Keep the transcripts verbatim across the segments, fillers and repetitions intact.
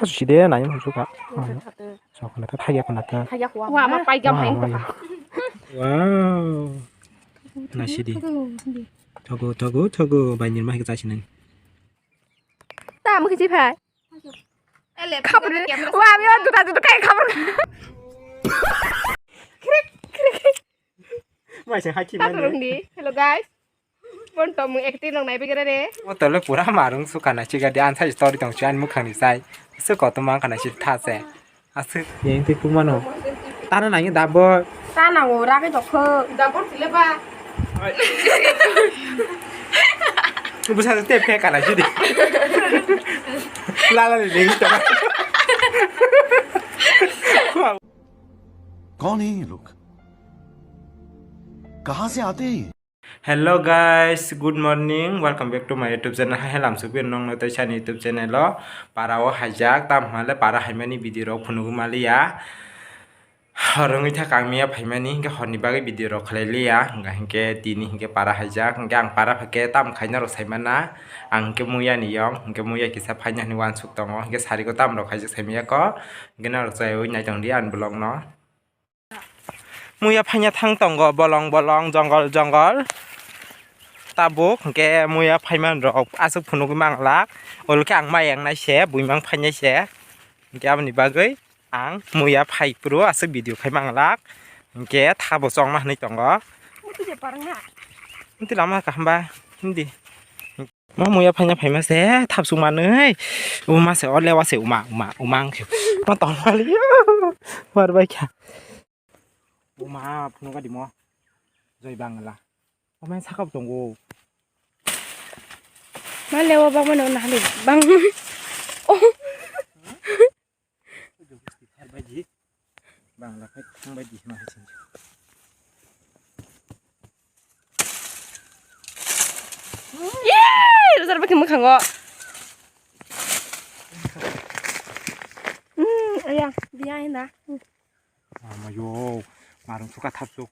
Side nai mung suka. Sokna ta thaya khna ta. Wa ma pai gam hai. Wow. Nasidi. Thogo thogo thogo bai nirma hai cha sinai. Ta mung kisi phai. Ele, khabur. Wa, ami o duta duta kai khabur. Krik, krik, krik. Mai se haki mane. Hello guys. Bon to mung acting rok nai bigere re. O tole pura marung suka na chiga de an sai story tong chan mukhang ni sai. Su ko to mang kana si tha se. Aswk yang tei pung mano. Tano nangni dabo. Ta nango, ragwi dokho. Dabo sile ba. Busa te phe kana judi. Lala le dei to. कौन है ये लोग? कहाँ से आते हैं ये? Hello guys, good morning, welcome back to my YouTube channel. Hai lamsukwi nongno tei sani YouTube channel o para o haijak, tam hwnle para haimani video rok phunugwi maliya. Hor wngwi thak ang miya phaimani, hinkhe horni bagwi video rok khlai liya, hinkhe tini hinkhe para haijak, hinkhe ang para phaikhe tam khaina rok saimana, ang hinkhe muya ni yong, hinkhe muya kisa phaina hwnwi uansuk tongo, hinkhe sari ko tam rok haijak saimaya ko, hinkhe norok chaywi naitongdi ani vlog no. Muya phaina thang tongo bolong bolong, jongol jongol. Tabuk hwnkhe muya phaimani rok aswk phunugwi manglak. Olokhe ang mai yangnai se, buimang phainai se. Hwnkhe aboni bagwi ang muya phai phuru aswk video khai manglak. Hwnkhe thabo chongma hwnwi tongo. Hindi lama kaham ba? Hindi. Ma muya phaina phaima se thapsuk manwi. Uma se o lewa se uma, uma, uma ang khe. Ma tong mali. War bai kha. Uma phunu ga dimo. Joi bangla. Oma saka tongo. Ma lewa bang mano na hali bang. Oh. Bangla khai thang bai di ma hai sing. Yay! Rojar bakhe mukhango. Hmm, aya, biya hinda. Amayo, marung suka thapsuk.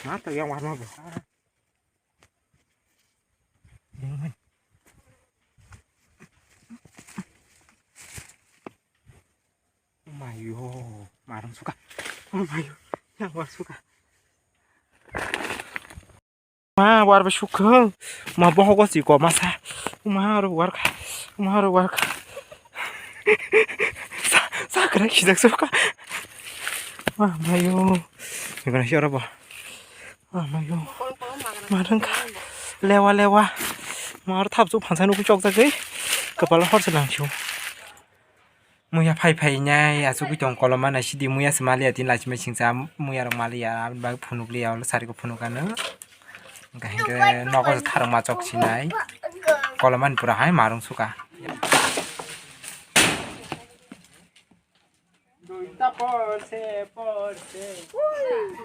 Ma to yang warma bo. Mayo, marung suka. Mayo, yang war suka. Ma war ba suka. Ma bohogo si ko masa. Ma ro war ka. Ma ro war ka. Sa, sa kra kijak suka. Ma mayo. Ni kena siapa ba? Amayo. Marung kha. Lewa, lewa. Mar thap chu phansa nukui chok jagwi. Kapal hor se lang chu. Muya phai phai nai asugui tong koloma nai sidi muya se maliya tin lachima singsa muya rok maliya aboni bagwi phunuk liya olo sari ko phunuk ano. Hingke nogo tharok ma chok sinai. Koloma ni pura hai marung suka. Duita porse, porse.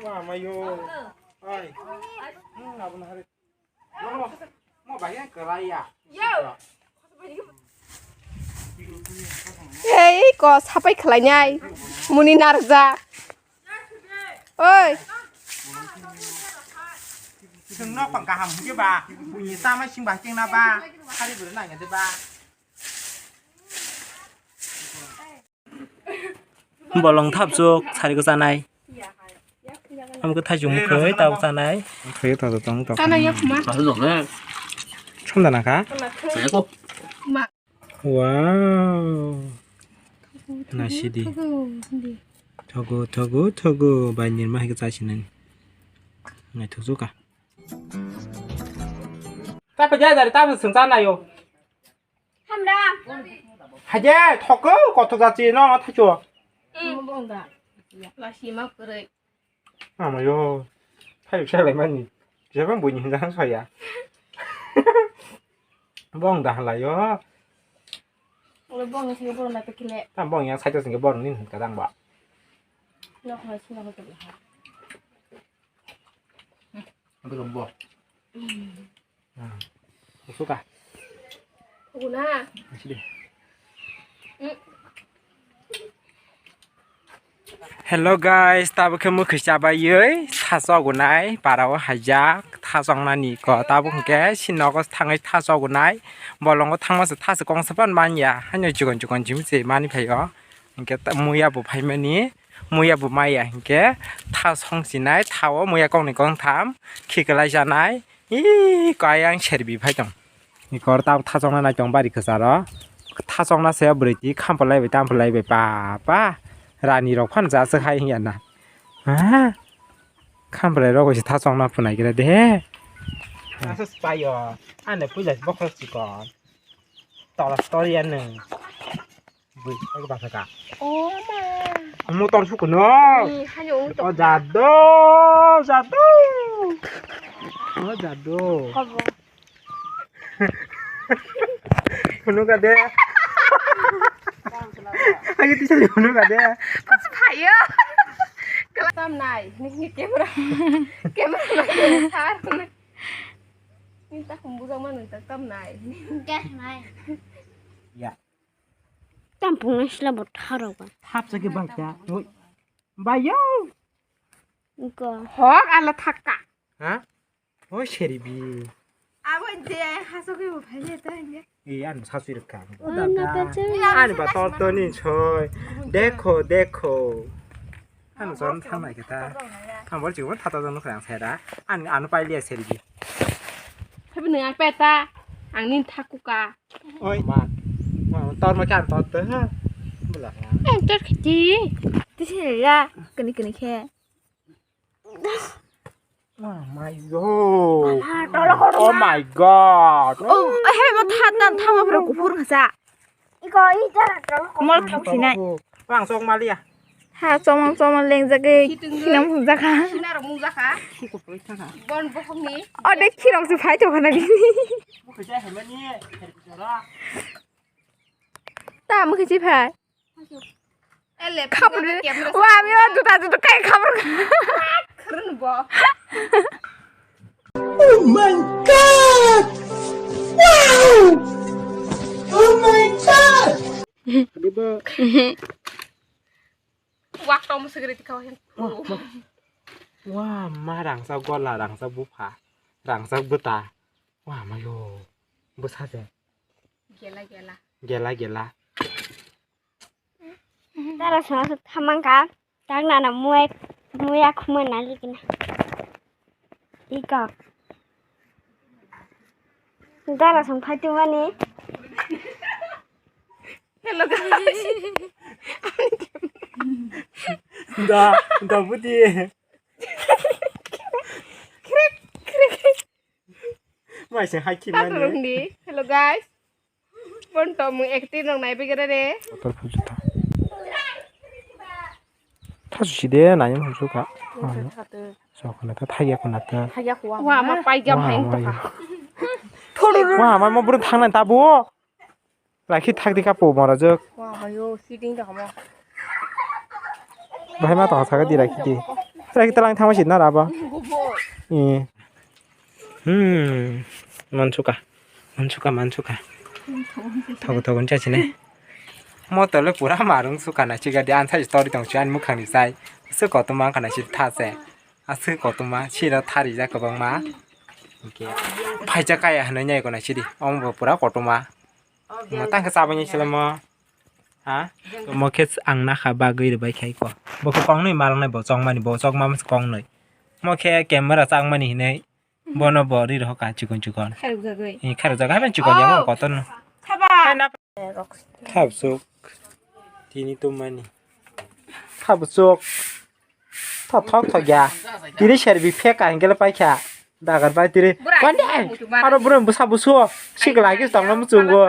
Mama yo. Ai. Hmm, abon hari. Mo, mo, mo bahaya keraya. Yo. Hei, ko sapai khlainai. Muni narja. Oi. Sing nok pang kaham hingke ba. Bunyi sama sing bahcing na ba. Hari beri nanya de ba. Bolong thapsuk sari ko chanai. Am ko thajung khoi tau chanai. Khoi tau tong tong. Chanai ya kuma. Somda na kha? Saya ko. Wow. Nasidi. Thogo thogo thogo bai nirma hai ko chasinani. Nai thuksuka. Ta ko jai dari ta sung chanayo. Hamra. Haje, thoko, kothok jachi, no, no, thacho. Lasi ma kwrwi. Amayo, thayo selai mani. Jebang buni hinjang soya. Bong da halayo. Olo bong ni sini boro na pekine. Tam bong yang saito sini boro ni hinka dang ba. Nok na sini ko. Apa lombo? Suka. Guna. Sini. Hello guys, tabuk khe mwkhwi chabaiwi saso gunai para o haijak Thachoknani ko tabuk hwnkhe si nogo thangwi thachogo nai. Bolongo thangma se thaso kongsa phano manya. Haino chikon chikon chimwi se mani phaio. Hwnkhe ta-, muya bo phaimani, muya bo maya hwnkhe tha songchinai, thao muya koknwi koktham khiklai janai. Ih, ko ayang serbi phai tong. Ni kor tabuk thachokna nai tong bari kwcharo. Thachokna se bwrwi ti khampalai bai, tampalai bai, pa, pa. Rani rok phano jaswk hai wngya na. Ha? Khampalai rok bai se thachokna phunai kira de. Asa spayo. Ane puila bokhorok chikon. Tola story ane. Bui, ego basa ka. Oh, ma. Motor suku no. Ni, hayo, motor. Oh, jado, jado. Oh, jado. Kobo. Hunu ka de. Ayo, tisa hunu ka de. Pas phayo. Tam nai, ni, ni camera. Camera nai, sar. Ni tak kumbu sama nung tak tam nai. Gas nai. Ya. Tampung nai sila bo tharo ba. Hap sa ke bang ta. Oi. Bayo. Ko. Hok ala thakka. Ha? Oi, seribi. Abo je haso ke bo phai ta nge. E, an sa sui rkha. Oh, na pa che. An ba tor to ni choi. Dekho, dekho. Ano son thang nai kita. Ang bor chibo thata jon khang sera. Ang ano pai lia sergi. Tapi nang apa ta? Ang nin thaku ka. Oi. Ma. Ma tor ma kan tor te ha. Bula. Eh, tor khiti. Tisi ya. Kani kani khe. Oh my god. Oh my god. Oh, eh, mo thata thama pro kupur ngasa. Iko i jara tong. Mol thok sinai. Wang sok malia. Ha, chomang chomang lengjak e. Sinam hujak ha. Sinaro mujak ha. Bon bohong ni. O de khirok se phai to khana bini. Bukhe jai hamani. Ta mukhe si phai. Ele, khabur. Wa, mi wa juta juta kai khabur. Khurun bo. Oh my god! Wow! Oh my god! Wak tom segre tikau hen. Wah, wah. Wah, ma rangsa gola, rangsa bupha, rangsa bwta. Wah, mayo. Bwsa se. Gela, gela. Gela, gela. Dara songha se thamang ka, tak nana muya, muya khumui nai likina. Iko. Dara song phai tongmani. Hello guys. Da, da budi. Krik, krik. Mai se hai khimani. Hello guys. Bon to mung acting rok nai bigere re. Kotor phuju ta. Thasu si de nai mung su ka. Sok na ta thaya ko na ta. Thaya ko. Wa ma pai jam hai to ka. Wa ma mo buru thang na ta bu. Rakhi thak di kapu mora jok. Wa ma yo sitting da mo. Bahai ma tong saka di rakhi di. Rakhi talang thang ma si na ra ba. Gubo. Eh. Hmm. Mansuka. Mansuka, mansuka. Thogo, thogo, ni chachine. Motor le pura marung suka na chiga di, an sai story tong chi, an mukhang ni sai. Se kotorma wngkha na si tha se. Aswk kotorma, sira thari jak kwbangma. Hwnkhe phaijak kaya hwnwi nai gona sidi. Omo bo pura kotorma. Mo tang khe chabani selemo. Ha? Mo khe ang nakha bagwi rwbai khai ko. Bo khe kongnwi malnai bo chongmani, bo chongma masa kongnwi. Mo khe camera changmani hinwi. Bono bo ri rohor ka chikon chikon. Kharok jagwi. Ni kharok jaga haben chikon ya mo kotor no. Thaba. Hai na. Thabsuk. Tini tumani. Thabsuk. Tho thok thok ya. Tiri serbi pheka hingkele paikha. Dagar bai tiri. Konde. Aro bro busa busu. Sikla hagis tongna muchungo.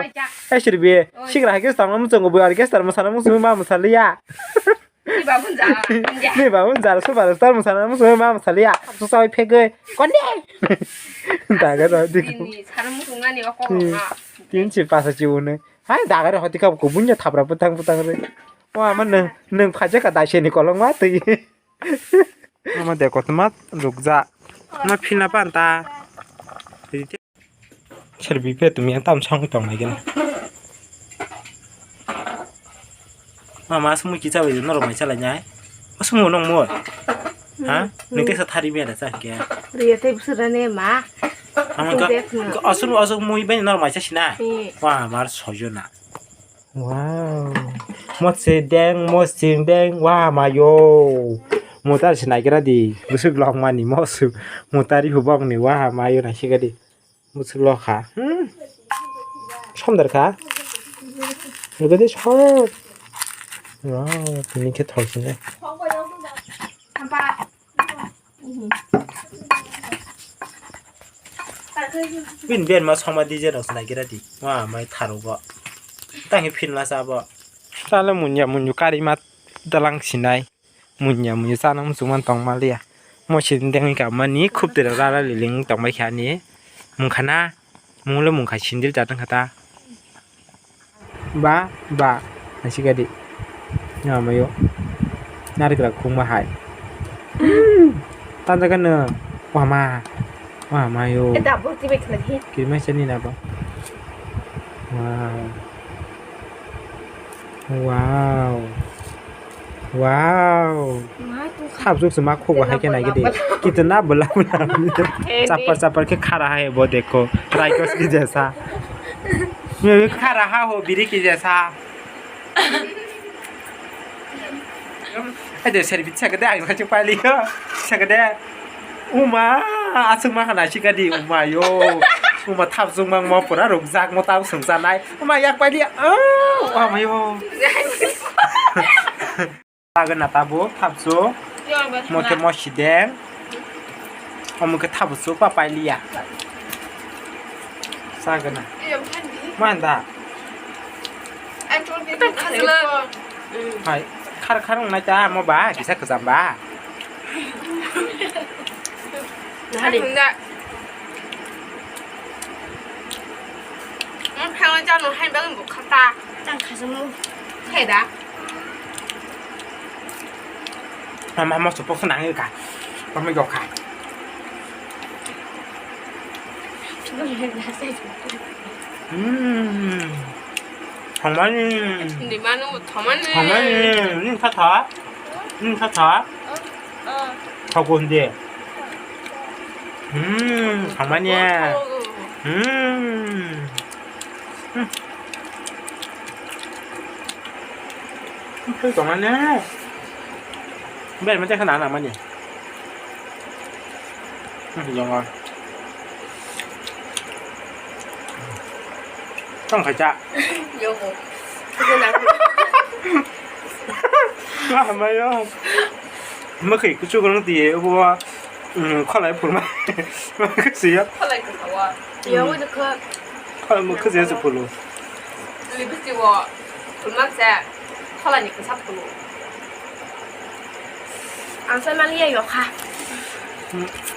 Hai serbi. Sikla hagis tongna muchungo. Bui orchestra musana muchungo ma musaliya. Ni babun jara. Ni babun jara. Superstar musana muchungo ma musaliya. Susa bai phegoi. Konde. Dagar bai tiri. Ni sana muchungani okong na. Tin si pasa si une. Hai dagar hoti kha ko bunya thapra putang putang re. Wa ma nung nung phaje ka dai se ni kolong ma twi. Ama de kotorma rukjak. Ma phina pan ta. Serbi phe tumi ang tam sang tong nai gena. Mama asmu ki chawi norok mai chalai nai. Asmu nong mo. Ha? Ni teksa thari me da cha ke. Riya tei bwswk rani ma. Ang Tei wngkha, dek no. Wngkha aswk, aswk mui bai norok maisa sina. Eh. Wah, mar sojona. Wow. Mosing deng, mosing deng, wah, mayo. Mutar se naigra di, bwswk lok mani, mosing, mutari hubok ni, wah, mayo, naisika di. Bwswk lok kha. Hmm. Somdar kha. Nugadi sok. Wow, tini khe thok sini. Bini berma songma D J rok se naigira di. Wah, mai tharogo. Tang khe film lasa abo. Sale munya munyu kari ma dalang sinai. Munya munyu chana muchung man tong maliya. Mo sidin dengwi ka mani khub tira rara liling tong bai kha ni. Mungkha na. Munglo mungkha sindil jatang kha ta. Ba, ba, naisika di. Namayo. Narikra khungma hai. Tanjaka no. Wama. Wamayo. Eta bo tibe khlai hi. Kirmai sani na ba. Wow. Wow. Wow. Thap juk se ma khugo hai khe nai gidi. Kitna bwla bwla. Chapar chapar khe khara hai bo dekho. Raikos ki jesa. Khara ha ho biri ki jesa. Ede serbi chakde ang sa chupali ko. Chakde. Uma, aswk ma khana sikadi, uma yo. Uma thap jung mang mo pura rukjak mo tau sung janai. Uma yak pai di. Oh, uma yo. Agana tabo thap jung. Mo khe mo sideng. Omo khe thap jung pa pai liya. Sagana. Manda. Hai, khar khar wngnai ta mo ba, kisa kwcham ba. Nahari. Ang thangwi chano hai bagwi bo khata. Tang khasamo. Hai da. Mama mo supok nang ka. Pamai gok kha. Hmm. Thangmani. Hindi manu thangmani. Thangmani. Ning kha tha. Ning kha tha. Kha ko hindi. Hmm. Thangmani. Hmm. Hmm. Twi tongmani. Ber mate khana na mani. Hmm, jongo. Tong khacha. Yogo. Wah, mayo. Mwkhwi kuchuk rwng twi, obo, mm, kholai phurma. Mwkhwi siya. Kholai kwthao. Yogo de kho. Kholai mwkhwi siya se phulu. Lipstick o phulma se kholai ni kwsa phulu. Ang sa maliya yokha.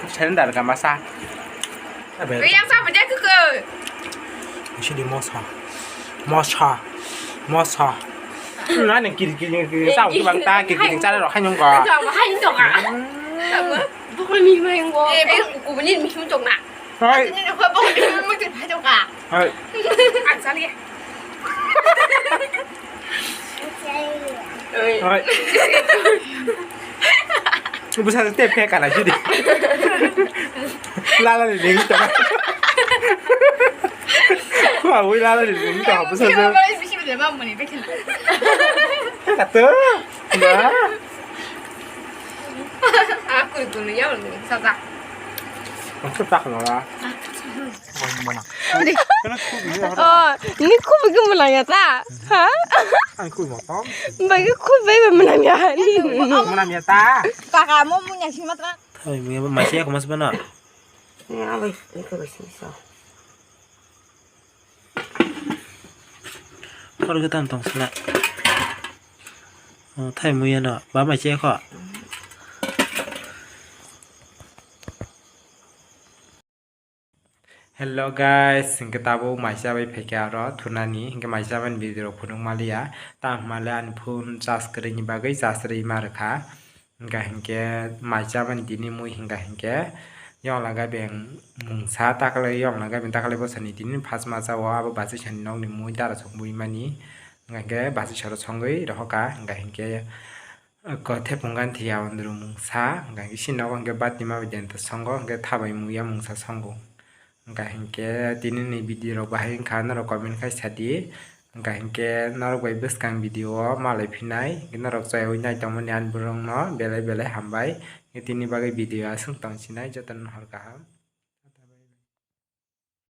Sendal ka masa. Yang sa bujai kuku. Sini mosa. Mosa. Mosa. Na ni kiri kiri kiri sa tu bang ta kiri kiri cara roh hanyong ka. Hai to ka. Bukan ni main ko. Eh, bukan ni mi hum tong na. Hai. Ini ni ko bukan ni hum tong ka. Hai. Ang sa liya. Hai. Bwsa tei phe kana sidi. Lala ni ring ta. Wa wi lala ni ring ta bwsa se. Bisi bisi bisi bisi bisi bisi. Kato. Ma. Aku itu ni ya, sa sa. Aku tak nora. Oh, ini kubi ke menanya ta? Ha? Ang kubi motong. Bagi kubi menanya. Menanya ta. Pakamu punya si matra. Thai muya masih aku mas bana. Ya, wis, itu wis bisa. Kor ke tam tong sila. Oh, thai muya no, ba masih aku. Hello guys, hinkhe tabuk maisa bai phaikha aro thunani, hinkhe maisa bai video rok phunuk maliya, tamo hwnle ani phone charge kwrwini bagwi charge rwima rwkha, hinkha hinkhe maisa bai tini mui hinkha hinkhe yongla gaibeng mungsa takhwlai yongla gaibeng takhwlai bwsani tini phasma chao abo bachai sani nokni mui dara songwi mani, hinkha hinkhe bachai soro songwi rohorkha, hinkha hinkhe. Ko thepung gan thiya ondro mungsa, hwnkha khe sini nogo hwnkhe bati ma bai denta songo, hwnkhe thabai muya mungsa songo. Hwnkha hinkhe tini ni video rok bahai wngkha, norok comment khai sadi. Hwnkha hinkhe norok bai bwskang video o malai phinai, hwnkhe norok chayui nai tongmani ani borok no belai belai hambai. Hwnkhe tini bagwi video aswk tong sinai, jotono hor kaham.